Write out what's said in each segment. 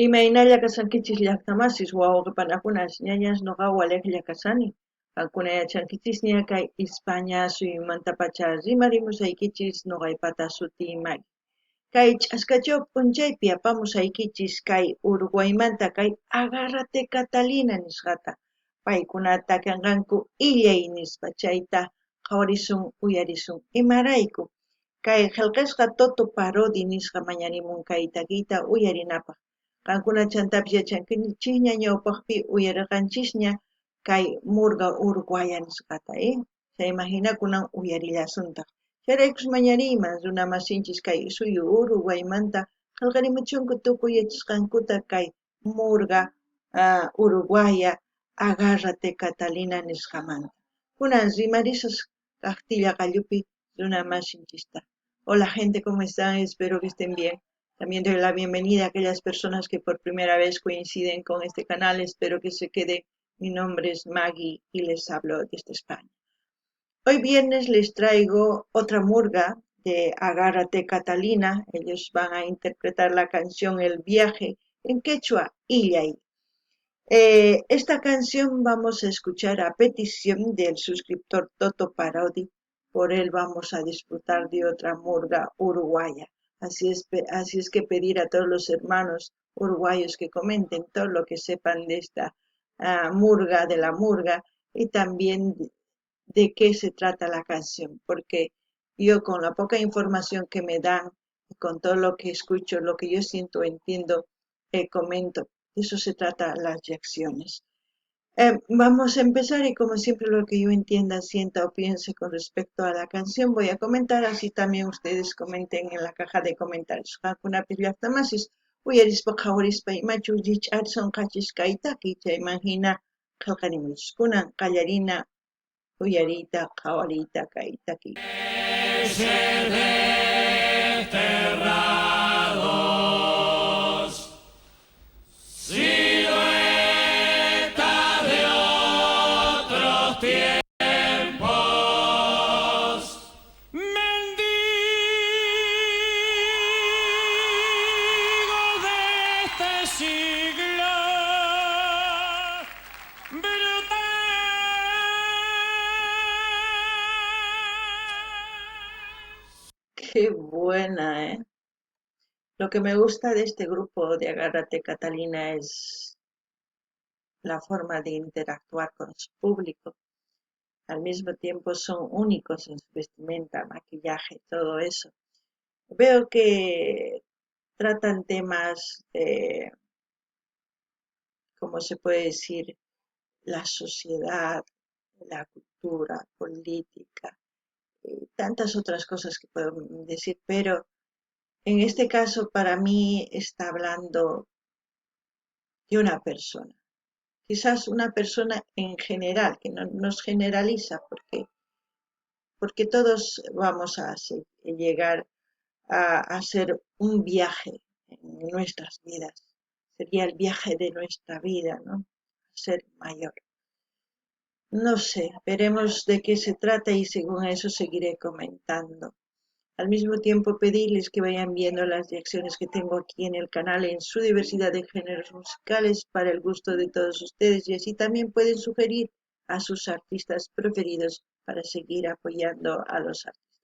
Imaynalla kashankichis llaqtamasis wawqe panakunas ñañas noqa walejlla kashani. Qankuna yachankichisña kay Ispaña suyumantapacha rimarimusaykichis noqaypata sutiy Maggie. Kay ch'askachaw p'unchaypi apamusaykichis kay Uruguaymanta kay Agárrate Catalina nisqata. Paykuna takanqanku illay nispa chayta qhawarisun uyarisun imarayku. Kay qillqasqa Toto Parodi nisqa mañarimun kay takiyta uyarinapaq. Qankuna chantapis yachankichisña ñawpaqpi uyariqanchisña kay murga uruguaya nisqata, Chayman hina kunan uyarillasuntaq. Chayraykus mañariyman runa masinchis kay suyu Uruguaymanta qillqarimuchunku tukuy yachasqankuta kay murga uruguaya Agárrate Catalina nisqamanta. Kunan rimarisas kaqtilla qallupi runa masinchista. Hola gente, ¿cómo están? Espero que estén bien. También doy la bienvenida a aquellas personas que por primera vez coinciden con este canal. Espero que se queden. Mi nombre es Maggie y les hablo desde España. Hoy viernes les traigo otra murga de Agárrate Catalina. Ellos van a interpretar la canción El viaje en quechua, Illay. Esta canción vamos a escuchar a petición del suscriptor Toto Parodi. Por él vamos a disfrutar de otra murga uruguaya. Así es que pedir a todos los hermanos uruguayos que comenten todo lo que sepan de esta murga, de la murga, y también de qué se trata la canción, porque yo con la poca información que me dan, y con todo lo que escucho, lo que yo siento, entiendo, comento. De eso se trata las reacciones. Vamos a empezar y como siempre lo que yo entienda, sienta o piense con respecto a la canción voy a comentar, así también ustedes comenten en la caja de comentarios. Qankunapis llaqtamasis uyarispa qhawarispa imachus rikch'arisonqachis kay takiy chayman hina qillqarimuchis. Kunan qallarina uyariyta qhawariyta kay takiy. Desterrados, silueta de otros tiempos, mendigo de este siglo brutal. Qué buena, ¿eh? Lo que me gusta de este grupo de Agárrate Catalina es la forma de interactuar con su público. Al mismo tiempo son únicos en su vestimenta, maquillaje, todo eso. Veo que tratan temas de, ¿cómo se puede decir? La sociedad, la cultura, política, y tantas otras cosas que puedo decir, pero en este caso para mí está hablando de una persona. Quizás una persona en general, que no nos generaliza, porque todos vamos a llegar a hacer un viaje en nuestras vidas. Sería el viaje de nuestra vida, ¿no? Ser mayor. No sé, veremos de qué se trata y según eso seguiré comentando. Al mismo tiempo pedirles que vayan viendo las reacciones que tengo aquí en el canal en su diversidad de géneros musicales para el gusto de todos ustedes y así también pueden sugerir a sus artistas preferidos para seguir apoyando a los artistas.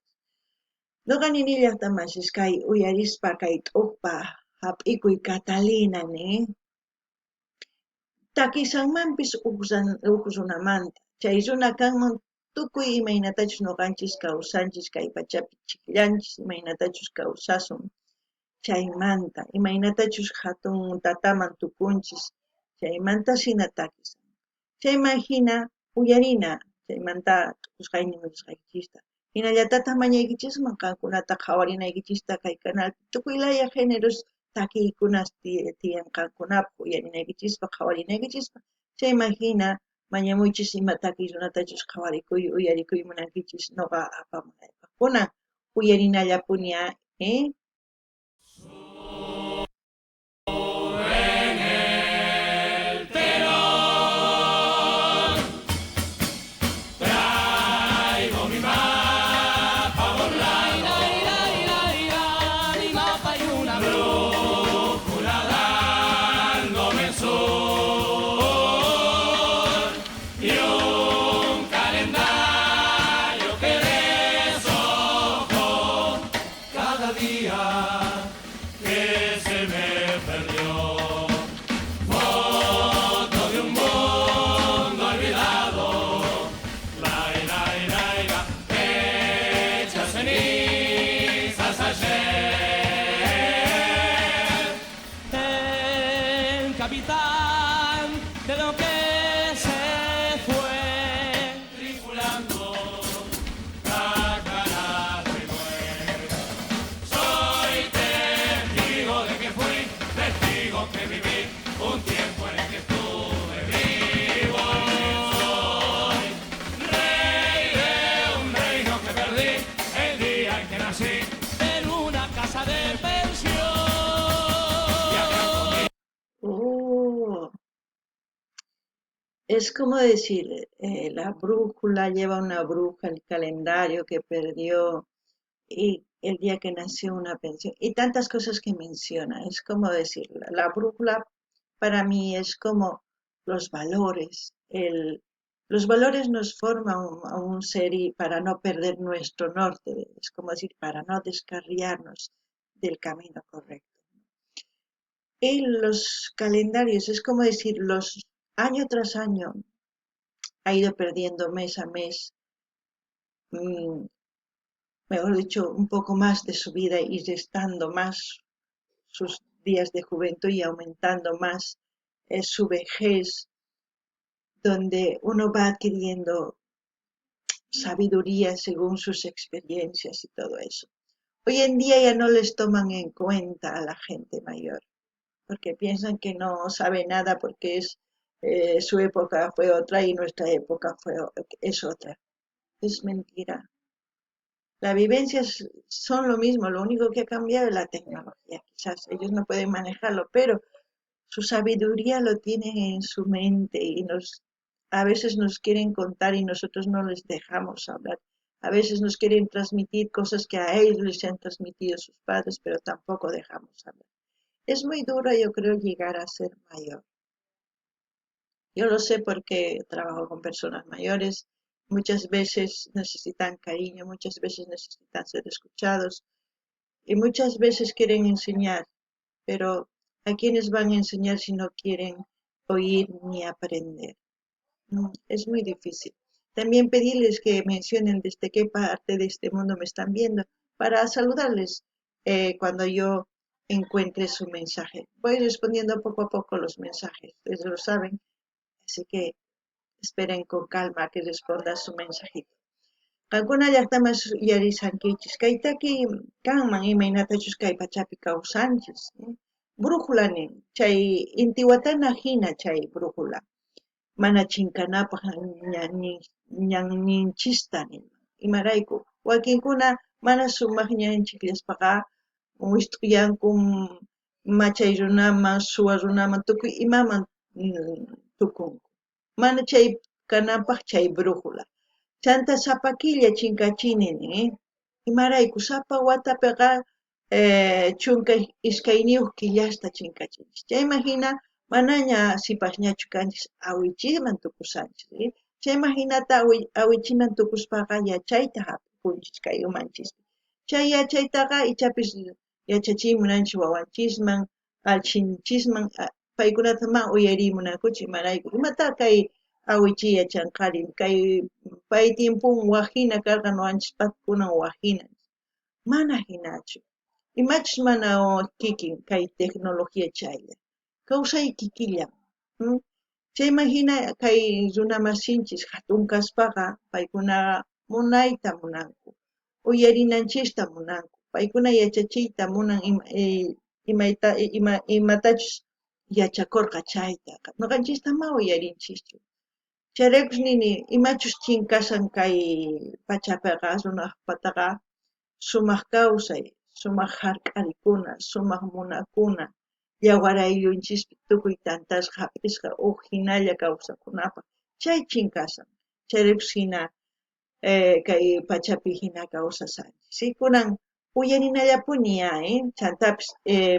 Noqa nini llaqtamasis kay uyarispa kay t'uqpa hap'ikuy Catalina ni takisanmanpis huk runamanta chay runa kanman tukuy imaynatachus noqanchis kawsanchis kay pachapi ch'ikllanchis imaynatachus kawsasun chaymanta imaynatachus hatun tataman tukunchis chaymanta hina takisan chayman hina uyarina chaymanta tukusqayni willasqaykichista hinallatataq mañaykichisman qankunata qhawarinaykichista kay canalpi tukuy laya géneros takiykunas tiyan qankunapaq uyarinaykichispaq qhawarinaykichispaq chayman hina mañamuychis ima takiy runatachus qhawarikuy uyarikuy munankichis noqa apamunaypaq. Kunan uyarinallapuni ¿eh? Suben el telón, traigo mi mapa burlado, Mi mapa y una brújula Capitán de lo que se fue. Tripulando la cara de Noé. Soy testigo de que fui, testigo que viví un tiempo en el que estuve vivo. Soy rey de un reino que perdí el día en que nací en una casa de pensión. Oh, es como decir, la brújula lleva una bruja, el calendario que perdió y el día que nació una pensión y tantas cosas que menciona. Es como decir, la brújula para mí es como los valores. Los valores nos forman a un ser y para no perder nuestro norte, es como decir, para no descarriarnos del camino correcto. Y los calendarios, es como decir, los año tras año ha ido perdiendo mes a mes, mejor dicho, un poco más de su vida y restando más sus días de juventud y aumentando más su vejez, donde uno va adquiriendo sabiduría según sus experiencias y todo eso. Hoy en día ya no les toman en cuenta a la gente mayor, porque piensan que no sabe nada porque su época fue otra y nuestra época es otra. Es mentira. Las vivencias son lo mismo, lo único que ha cambiado es la tecnología. Quizás ellos no pueden manejarlo, pero su sabiduría lo tienen en su mente y a veces nos quieren contar y nosotros no les dejamos hablar. A veces nos quieren transmitir cosas que a ellos les han transmitido sus padres, pero tampoco dejamos hablar. Es muy duro, yo creo, llegar a ser mayor. Yo lo sé porque trabajo con personas mayores. Muchas veces necesitan cariño, muchas veces necesitan ser escuchados y muchas veces quieren enseñar, pero ¿a quiénes van a enseñar si no quieren oír ni aprender? No, es muy difícil. También pedirles que mencionen desde qué parte de este mundo me están viendo para saludarles cuando yo encuentre su mensaje. Voy respondiendo poco a poco los mensajes, ustedes lo saben, así que esperen con calma que responda su mensajito. Qankuna llaqtaman uyarishankichis, kay taki kanman imaynatachus kay pachapi kawsanchis. Brújula nin, chay intiwatana hina chay brújula. Mana chinkanapaq ñanninchista nin. Imarayku, wakinkuna mana sumaq ñanchikllashpaqa wist'uyanku machay runaman, suwa runaman, tukuy imaman tukunku. Mana chay kananpaq chay brújula. Chanta sapa killa chinkachini nin, Imarayku sapa watapiqa 12 killasta chinkachinchis. Chayman hina manaña sipasñachu kanchis awichiman tukusanchis. Chayman hinata awichiman tukuspaqa yachayta hap'ikunchis kay umanchispi. Chay yachaytaqa ichapis yachachiy munanchis wawanchisman, allchhinchisman, paykunata ma uyariy munankuchu imarayku. Imata kay awichi yachanqari, kay pay tiempon waj hina karqa ñuqanchispaq kunan waj hina. Mana hinachu. Imachus mana kikin kay tecnología chaylla. Kawsay kikillan. Chayman hina kay runa masinchis hatun kaspaqa paykunaqa munayta munanku, uyarinanchista munanku, paykuna yachachiyta munan imatachus yachakurqa chaytaqa. Ñuqanchista ma uyarinchischu. Chayraykus nini imachus chinkasan kay pachapiqa runaqpataqa sumaq kawsay, sumaq hark'arikuna, sumaq munakuna, yawar ayllunchispi tukuy tantasqa hap'isqa uj hinalla kawsakunapaq. Chay chinkasan. Chayraykus hina kay pachapi hina kawsasanchis. Kunan uyarinallapuni chantapis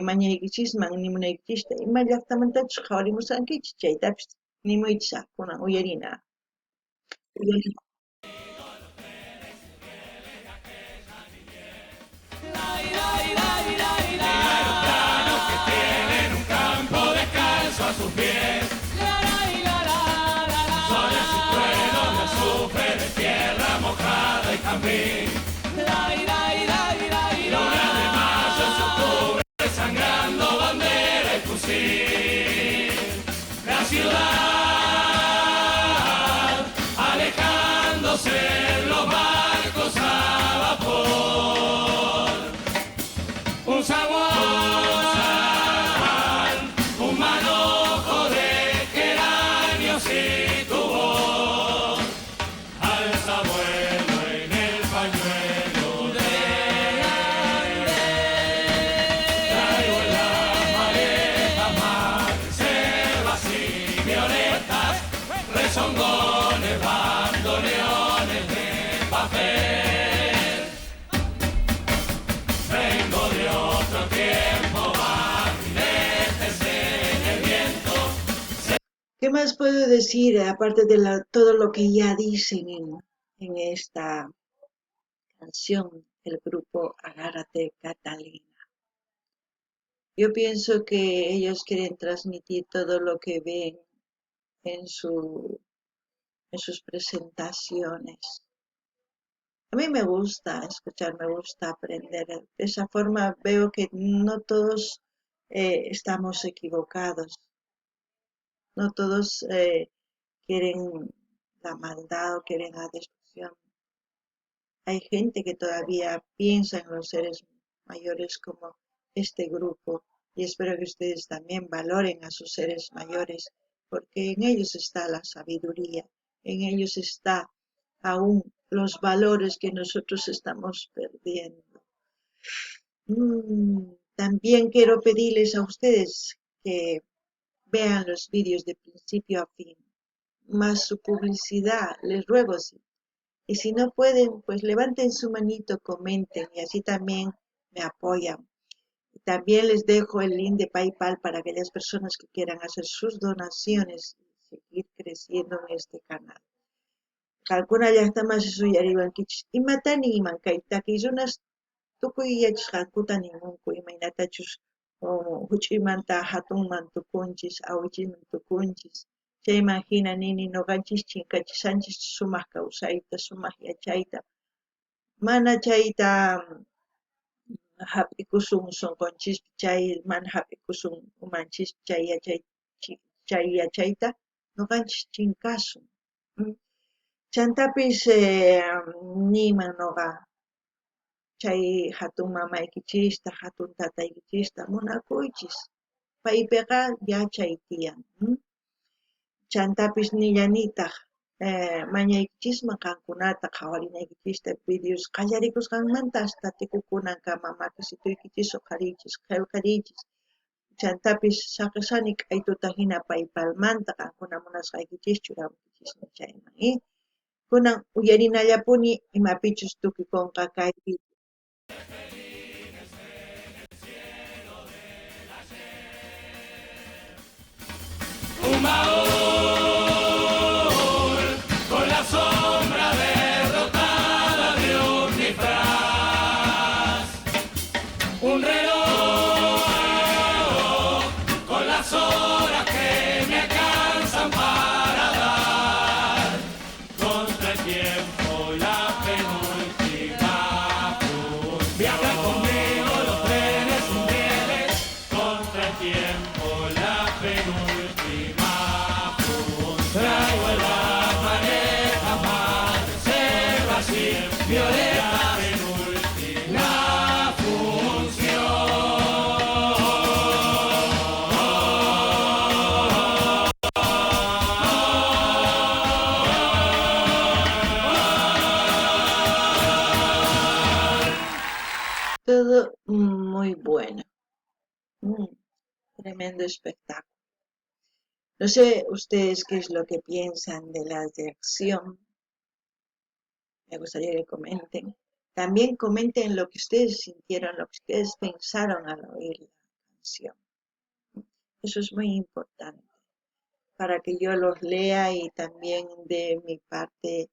mañaykichisman nimunaykichista ima llaqtamantachus qhawarimusankichis chaytapis nimuychis kunan uyarina. Luna de mayo en octubre, sangrando bandera y fusil. ¿Qué más puedo decir aparte de todo lo que ya dicen en esta canción, el grupo Agárrate Catalina? Yo pienso que ellos quieren transmitir todo lo que ven en sus presentaciones. A mí me gusta escuchar, me gusta aprender. De esa forma veo que no todos estamos equivocados. No todos quieren la maldad o quieren la destrucción. Hay gente que todavía piensa en los seres mayores como este grupo, y espero que ustedes también valoren a sus seres mayores, porque en ellos está la sabiduría, en ellos está aún los valores que nosotros estamos perdiendo. También quiero pedirles a ustedes que vean los vídeos de principio a fin, más su publicidad, les ruego, sí. Y si no pueden, pues levanten su manito, comenten y así también me apoyan. También les dejo el link de PayPal para aquellas personas que quieran hacer sus donaciones y seguir creciendo en este canal. Qankuna llaqtamasi suyariwankichis, imatani iman kay takiy runas tukuy yachasqankuta nimunku, imaynatachus huch'uymanta hatunman tukunchis, awichisman tukunchis. Chayman hina nini noqanchis chinkachishanchis sumaq kawsayta, sumaq yachayta. Mana chayta hap'ikusun sunqunchis chay, mana hap'ikusun umanchis chay chay yachayta, noqanchis chinkasun. Chantapis niman noqa chay hatun mamaykichista, hatun tataykichista munakuychis, paypiqa yachay tiyan. Chantapis nillanitaq mañaykichisman qankunata qhawarinaykichista videos qallarikusqanmanta hasta tukukunankama makisituykichis uqhariychis, qillqariychis. Chantapis saqisani k'aytuta hina PayPalmanta qankuna munasqaykichis churamuykichisman chayman. Kunan uyarinallapuni imapichus tukukunqa kay video. Un baúl con la sombra derrotada de un disfraz, un reloj con las horas que me alcanzan para dar contra el tiempo la penúltima función. Viajan conmigo los trenes rieles, contra el tiempo la penúltima función. Traigo en la maleta más reservas y violetas, la función. Todo muy bueno. Tremendo espectáculo. No sé ustedes qué es lo que piensan de la reacción. Me gustaría que comenten. También comenten lo que ustedes sintieron, lo que ustedes pensaron al oír la canción. Eso es muy importante para que yo los lea y también de mi parte,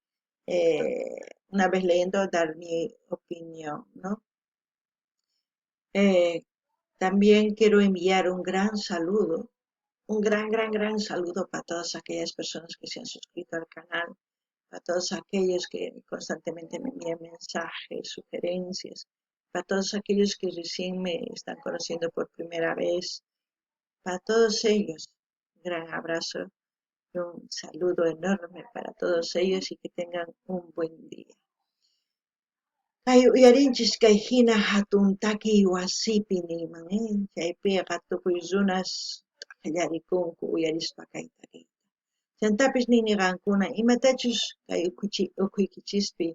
una vez leyendo, dar mi opinión, ¿no? También quiero enviar un gran saludo, un gran, gran, gran saludo para todas aquellas personas que se han suscrito al canal, para todos aquellos que constantemente me envían mensajes, sugerencias, para todos aquellos que recién me están conociendo por primera vez, para todos ellos, un gran abrazo y un saludo enorme para todos ellos y que tengan un buen día. Kay uyarinchis kay hina hatun takiy wasipi niyman, chaypiqa tukuy runas t'aqllarikunku uyarispa kay takiyta. Chantapis nini qankuna imatachus kay ukhuykichispi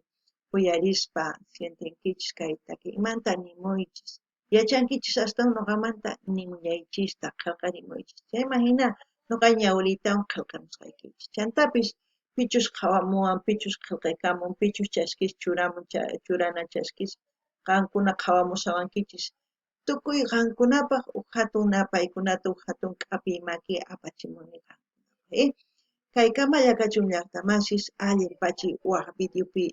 uyarispa sientinkichis kay takiymanta nimuychis. Yachankichis astawan noqamanta nimullaychista qillqarimuychis. Chayman hina noqa ñawritawan qillqamusqaykichis. Chantapis pichus qhawamuwan, pichus qillqaykamun, pichus chaskis churamun, churana chaskis, qankuna qhawamusawankichis. Tukuy qankunapaq uj hatun napaykunata, uj hatun k'apiy maki apachimuni qankunapaq. Kay kamalla kachun llaqtamasis, allin pachi waj videopi.